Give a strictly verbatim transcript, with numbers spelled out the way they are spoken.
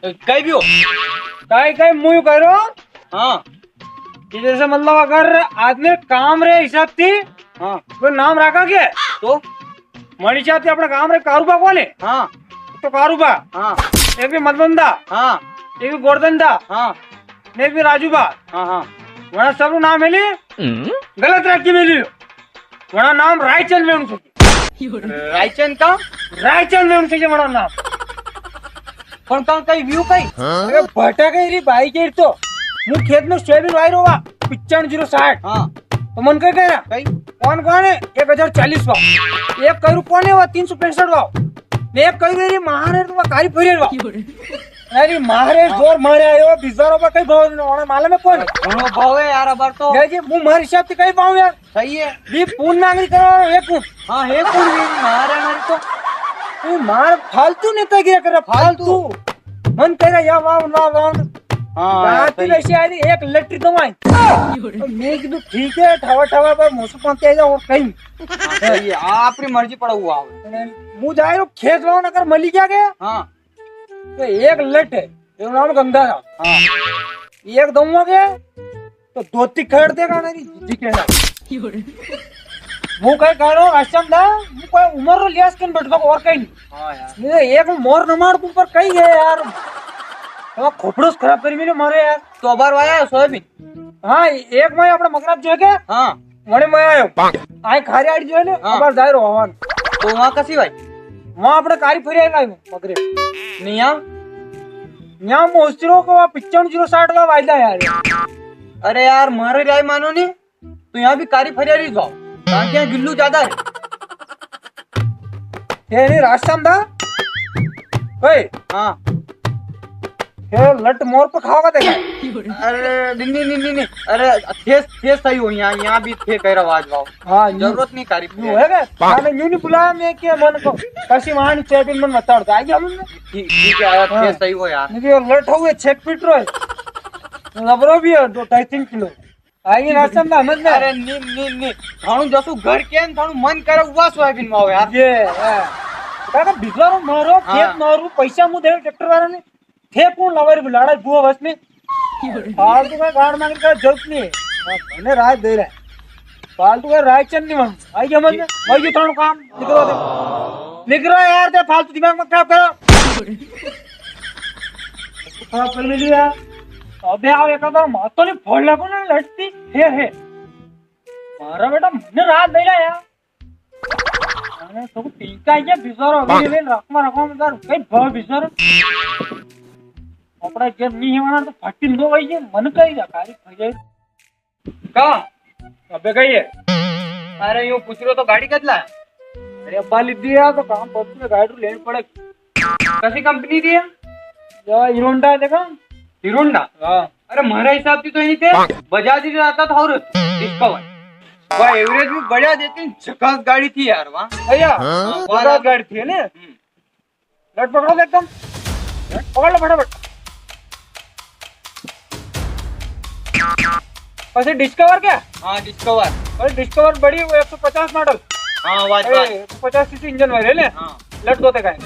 कई भी हो। कई, कई मूं कई रो। हाँ। कि जैसे मतलब अगर आदमी काम रे हिसाब थी, हाँ। तो नाम राखा के? तो? मनी हिसाब थी अपना काम रे कारूबा कोनी? हाँ। तो कारूबा। हाँ। एक भी मदनदा। हाँ। एक भी गोरधनदा। हाँ। ने एक भी राजूबा। हाँ, हाँ। वणा सबरो नाम है नी? हम्म। गलत राखी मेली। वणा नाम रायचंद वेणु चाहिए। रायचंद का? रायचंद वेणु चाहिए वणा नाम। पण का कई व्यू कई? हाँ? अरे भटा कई री बाई के तो। मूं खेत में सोयाबीन वाई रो वा, पिचाणु जीरो साठ। हाँ। तो मने कई कई रा? कई? कौन कौन है? एक हजार चालीस वा। एक कई रू कौन है वा, तीन सौ पैंसठ वा। ने एक कई री मारे तो वा कारी फरियर वा। अरे मारे जोर मारे आयो, बिजारो पर कई भाव नी, वणा मालूम है कोनी? घणो भाव है यार, अबार तो। या जी, मूं मारे हिसाब थी कई पाऊं यार। सही है। भी पून नांगरी करो, एक पून। हाँ, एक पून भी मारे मारे तो। तू मार फालतू नेतागिरी करे, फालतू। फालतू। मन तेरा या वाव, ना वाव। हाँ, यार, बात ही सही। वैसे आ रही, एक लटरी दवाई। मैं कीधु ठीक है, ठावा ठावा पर मौसम पंते आ जाओ और कई। हाँ, सही है। आपरी मर्जी पड़ा हुआ। मूं जाई रो खेत वाव, अगर मली गया के? हाँ। तो एक लट है, एक नाम गंदा था। हाँ। एक दऊंगा के, तो धोती खड़ देगा ना, नी, जी के ना। मूं कई कई रो, रास्ता में दा, मूं कोई उमर रो लिहाज कन बैठ दो, और कई नी। हाँ यार। ये एक मोर नमाड़ के ऊपर कई है यार। तो खोपड़ो खराब करी मेले मारे यार। तो अबार वाया सोयाबीन? हाँ, एक में अपना मगराब जो है के? हाँ। वणे में आयो। आए खारी आड़ी जो है ना, हाँ। अबार जाए रो हवान। तो वहाँ कसी भाई? वहाँ अपने कारी फरिया का मगरे। नहीं यहाँ? यहाँ मोस्तिरो को वहाँ पिचाणु जीरो साठ का वायदा यार। अरे यार, मारे राय मानो नी, तो यहाँ भी कारी फरिया री जाओ। यहाँ क्या गिल्लू ज्यादा है। ये नी रास्ता में था? ओए। हाँ। ये लट मोर पे खाओगा देखा? अरे, नी, नी, नी, नी, नी। अरे, थे, थे सही हो यहाँ, यहाँ भी थे कई रा वाज वाव। हाँ, यूं। जरूरत नी कारी यूं फरिया। है क्या? हाँ, मैं यूं नी बुलाया, मैं क्या मन को, कसी वहाँ नी चाहिए, मन बता दो। आइए हम। ठीक, ठीक है, यार, हाँ। थे सही हो यार। नहीं, ये लट हो गए, छह फीट रो है। लबरो भी है, दो, ढाई, तीन किलो। आई रास्ता में समझ में? अरे नी, नी, नी। थाणु जसु घर के न थाणु मन करे उवा सोयाबीन वाओ यार। ये, हाँ। काका बिजवारो मारो, हाँ। खेत मारू, पैसा मु दे ट्रैक्टर वाला ने। थे कौन लावा रे लाड़ा बुआ बस में? फालतू का गाड़ मांगने का जरूरत नहीं है। हाँ, मैंने राय दे रहा है। फालतू का राय चंद नहीं मांग। आई समझ में? ठीक। वही थाणु काम। निकलो दे। निकलो यार, ते फालतू दिमाग मत खराब करो। खराब कर मेली यार। अबे आओ, एक बार मातो नहीं फोड़ लगो ना, लटती है, है। मारा बेटा, मने रात दे रहा यार। अरे, तो टीका ये बिचारो, अभी हाँ। ये रखमा, रखमा में यार, कई भाव बिचारो। अपना जब नहीं है वरना तो फटिन दो भाई, ये मन का ही रखा है, भैया। का? अबे कई है? अरे, यूं पूछ रहो तो गाड़ी कद ला? अरे, अब्बा ली दिया तो काम पड़ती है, गाड़ी लेनी पड़े। कसी कंपनी दी है? या हीरो होंडा है, देखा? हीरो होंडा? हाँ। अरे, म्हारा हिसाब से तो यही थे, बजाज ही रहता था और डिस्कवर। वाह, एवरेज भी बढ़िया देती, झकास गाड़ी थी यार, वाह। भैया, हाँ? हाँ, बजाज वाह। गाड़ी थी, है ना? हम्म। लट पकड़ो एकदम। पकड़ लो फटाफट। अच्छा, डिस्कवर क्या? हाँ, डिस्कवर। अरे, डिस्कवर बड़ी, वो एक सौ पचास मॉडल। हाँ, वाह, अरे, वाह। एक सौ पचास सीसी इंजन वाली है ना? हाँ। लट दो तक है।